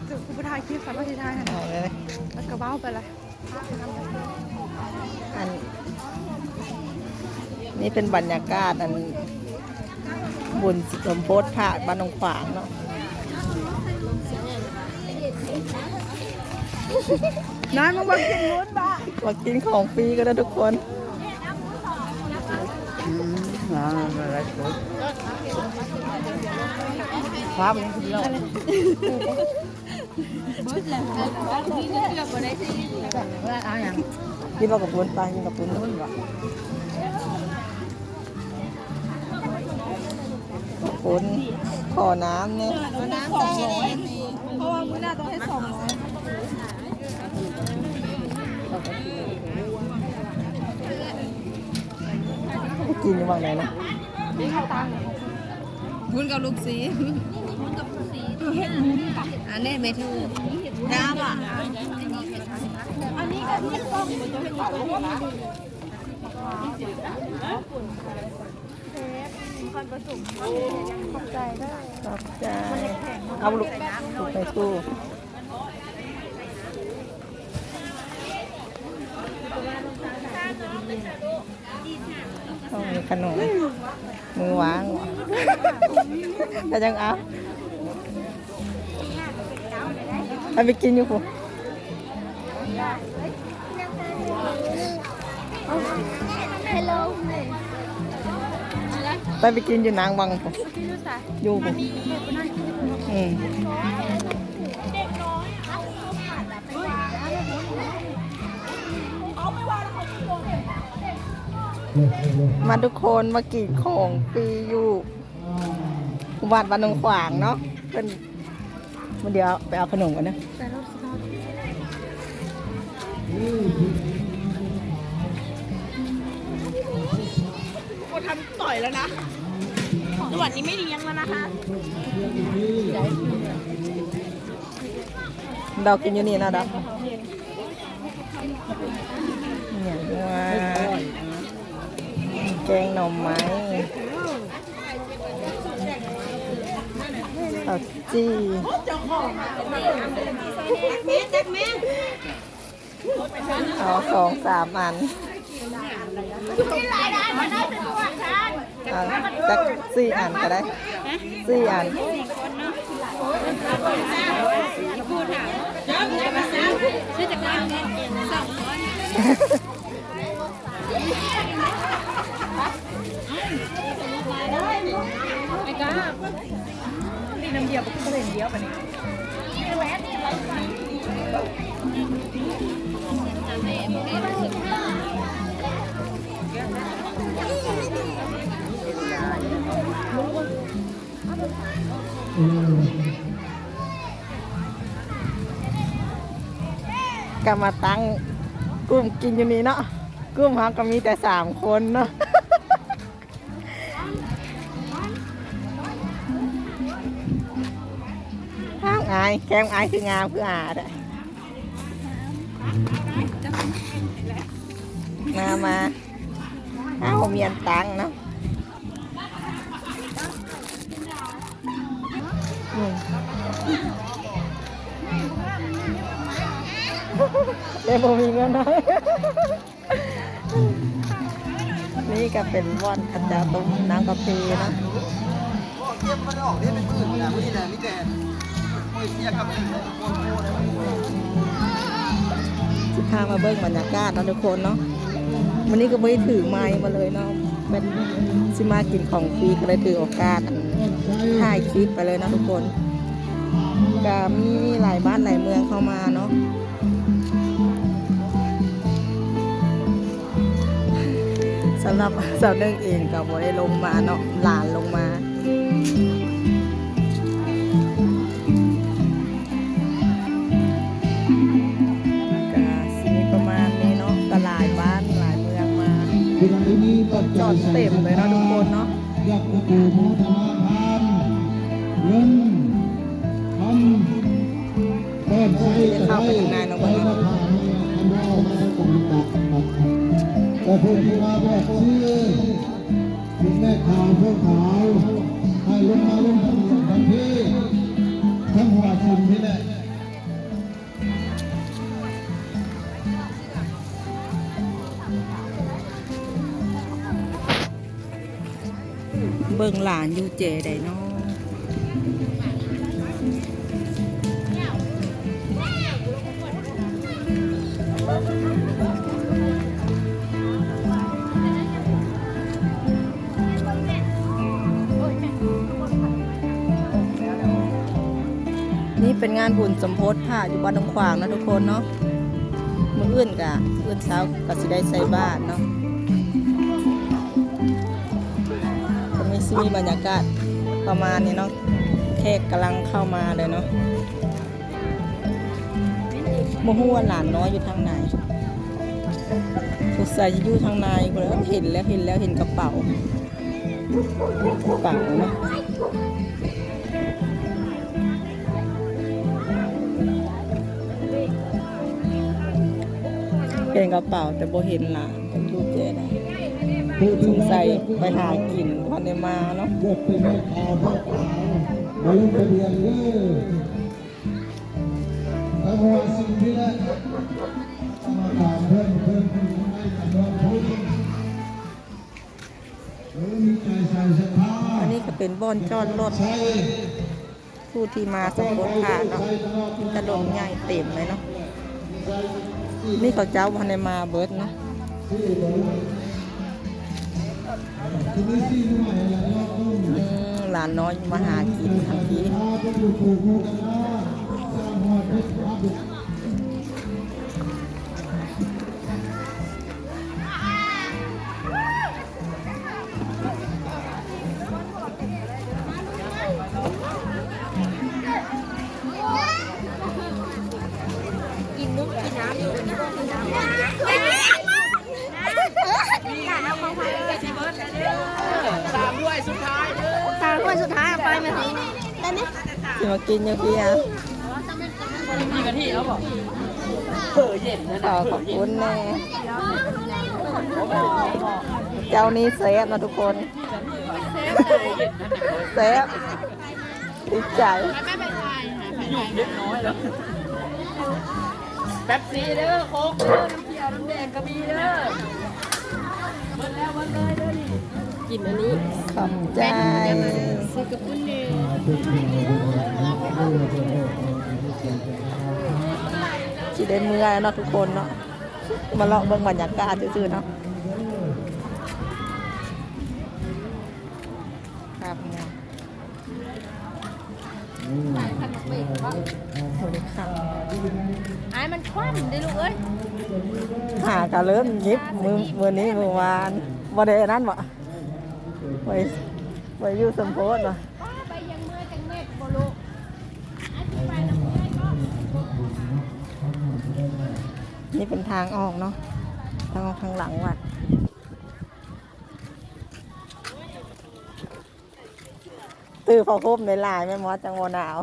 ຄືບໍ່ຖ່າຍຄລິບ ສາມາດຊິຖ່າຍໃຫ້ ເອົາເລີຍ ແລ້ວກໍເວົ້າໄປລະ. ອັນນີ້ເປັນບັນຍາກາດ ອັນບຸນສົມໂພດພະບ້ານໜອງຂວາງເນາະ. ນັ້ນ ມາກິນບຸນບາ ມາກິນຂອງຟຣີກັນເດີທຸກຄົນ. ອືມ ອາ ໄລຟ໌ສົດ ພາບຍັງກິນເຫຼົ້າ. ເບິດແລ້ວ ເອົາຫຍັງ ກິນເຫຼົ້າກັບປຸ້ນ ໄປກິນກັບປຸ້ນ. ປຸ້ນ ຂໍນ້ຳແດ່ ເອົານ້ຳໃສ່ແດ່ ເພາະວ່າມື້ໜ້າຕ້ອງເຮັດສອງຮ້ອຍ. ກິນຢູ່ໝ່ອງໃດນະ? ບຸນກັບລູກຊີ້ນ ອັນນີ້ເມນູ ນ້ຳອະ ອັນນີ້ກໍເຮັດກ່ອງ ຂອບໃຈເດີ ຂອບໃຈ. ເອົາລູກ ລູກໄປຕູ້. ຕ້ອງມີຂະໜົມ ມືວ່າງ ແລ້ວຈັ່ງເອົາ ເອົາໄປກິນຢູ່ພຸ້ນ. ໄປ ໄປກິນຢູ່ນາງວັງພຸ້ນ ຢູ່ພຸ້ນ. ອືມ ມາທຸກຄົນ ມາກິນຂອງຟຣີຢູ່ວັດ ວັດໜອງຂວາງເນາະ ເພິ່ນ ດຽວໄປເອົາຂະໜົມກັນເດີ. ບໍ່ທັນຕ່ອຍແລ້ວນະ ຈັງຫວະນີ້ໄມ່ລ້ຽງແລ້ວນະຄະ. ດອກກິນຢູ່ນີ້ນະ ດອກ ຫຍັງວ່າ ແກງໜໍ່ໄມ້ ເຂົ້າຈີ່ ເອົາສອງສາມອັນ ເອົາຈັກສີ່ອັນກໍໄດ້ ສີ່ອັນ. ໄອ້ກ້າ ນີ້ນ້ຳດຽວ ບໍ່ຄືເຫັນດຽວປານນີ້. ກໍມາຕັ້ງກຸ່ມກິນຢູ່ນີ້ເນາະ ກຸ່ມເຮົາກໍມີແຕ່ສາມຄົນເນາະ. ອ້າວ ອາຍ ແກ້ມອາຍຄືງາມຄືອາແທ້. ມາ ມາ ອ້າວ ມີອັນຕັ້ງເນາະ. ອືມ ແຕ່ບໍ່ມີເງິນໃຫ້. ນີ້ກໍເປັນບ່ອນເຂົາເຈົ້າຕົ້ມນ້ຳກາເຟເນາະ. ຊິພາມາເບິ່ງບັນຍາກາດເນາະທຸກຄົນເນາະ. ມື້ນີ້ກໍບໍ່ໄດ້ຖືໄມມາເລີຍເນາະ ແມ່ນຊິມາກິນຂອງຟຣີ ກໍເລີຍຖືໂອກາດ ອັນ ຖ່າຍຄລິບໄປເລີຍເນາະທຸກຄົນ. ກໍມີຫຼາຍບ້ານຫຼາຍເມືອງເຂົ້າມາເນາະ. ສຳລັບສາວໜຶ່ງເອງກໍບໍ່ໄດ້ລົງມາເນາະ ຫຼານລົງມາ. ກໍຊິມີປະມານນີ້ເນາະ ກໍຫຼາຍບ້ານຫຼາຍເມືອງມາ ຈອດເຕັມເລີຍເນາະທຸກຄົນເນາະ. ຢາກອະນຸໂມທະນາທານ ເງິນ ຄຳ ກ່ອນໃຊ້ກໍໄດ້ ໃຊ້ມາຜ່ານອັນເວົ້າມາແລ້ວກໍມີການ ກໍເພິ່ນຊິມາບອກຊື່ ເປັນແມ່ຂາວ ເສື້ອຂາວ ໃຫ້ລົງມາລົງທະບຽນທັນທີ ທັງຫົວຊິມນີ້ແຫຼະ. ເບິ່ງຫຼານຢູ່ແຈໃດເນາະ. ນີ້ເປັນງານບຸນສົມໂພດພະຢູ່ວັດດອນຂວາງເນາະທຸກຄົນເນາະ. ມື້ອື່ນກະ ມື້ອື່ນເຊົ້າກະຊິໄດ້ໃສ່ບາດເນາະ. ກະມີ ຊິມີບັນຍາກາດປະມານນີ້ເນາະ. ແຂກກຳລັງເຂົ້າມາເລີຍເນາະ. ບໍ່ຮູ້ວ່າຫຼານນ້ອຍຢູ່ທາງໃດ. ສົງໄສຢູ່ທາງໃນພຸ້ນແຫຼະ. ເຫັນແລ້ວ ເຫັນແລ້ວ ເຫັນກະເປົາ. ກະເປົາເນາະ. ເຫັນກະເປົາແຕ່ບໍ່ເຫັນຫຼານ. ຈັກຢູ່ແຈໃດ. ສົງໄສໄປຫາກິນ ບໍ່ທັນໄດ້ມາເນາະ. ອັນນີ້ກະເປັນບ່ອນຈອດລົດ ຜູ້ທີ່ມາສົມໂພດພະເນາະ. ມີແຕ່ລົດໃຫຍ່ເຕັມເລີຍເນາະ. ນີ້ເຂົາເຈົ້າບໍ່ທັນໄດ້ມາເບິດເນາະ. ອືມ ຫຼານນ້ອຍມາຫາກິນທັນທີ. ກິນນົກກິນນ້ຳຢູ່ ກິນນ້ຳ. ສາມຖ້ວຍສຸດທ້າຍເດີ ສາມຖ້ວຍສຸດທ້າຍ ເອົາໄປແມ່ ໄດ້ໄໝ? ຊິມາກິນຢູ່ພີ້ອະ. ມີກະທິແລ້ວບໍ່? ເຜີເຢັນນະ ຂໍຂອບຄຸນແນ່. ເຈົ້ານີ້ແຊບເນາະທຸກຄົນ. ແຊບ ຕິດໃຈ. ເປັບຊີເດີ ໂຄກເດີ ນ້ຳຂຽວ ນ້ຳແດງກະມີເດີ. ເບິດແລ້ວ ເບິດເລີຍເດີນີ້. ກິນອັນນີ້ ຂອບໃຈ. ຊື້ກະປຸ້ນແດ່. ຊິໄດ້ເມືອແລ້ວເນາະທຸກຄົນເນາະ. ມາເລາະເບິ່ງບັນຍາກາດຊື່ໆເນາະ. ຄັກເນາະ. ອ້າຍ ມັນຄວັນເດ້ລູກເອີຍ. ຂາກະເລີ່ມຫຍິບ ມື້ ມື້ນີ້ມື້ວານ ບໍ່ໄດ້ອັນນັ້ນບໍ? ໄປ ໄປຢູ່ສົມໂພດບໍ? ນີ້ເປັນທາງອອກເນາະ ທາງອອກທາງຫຼັງວັດ. ຖືຜ້າຫົ່ມຫຼາຍໆ ແມ່ນບໍ່? ຈັ່ງບໍ່ໜາວ.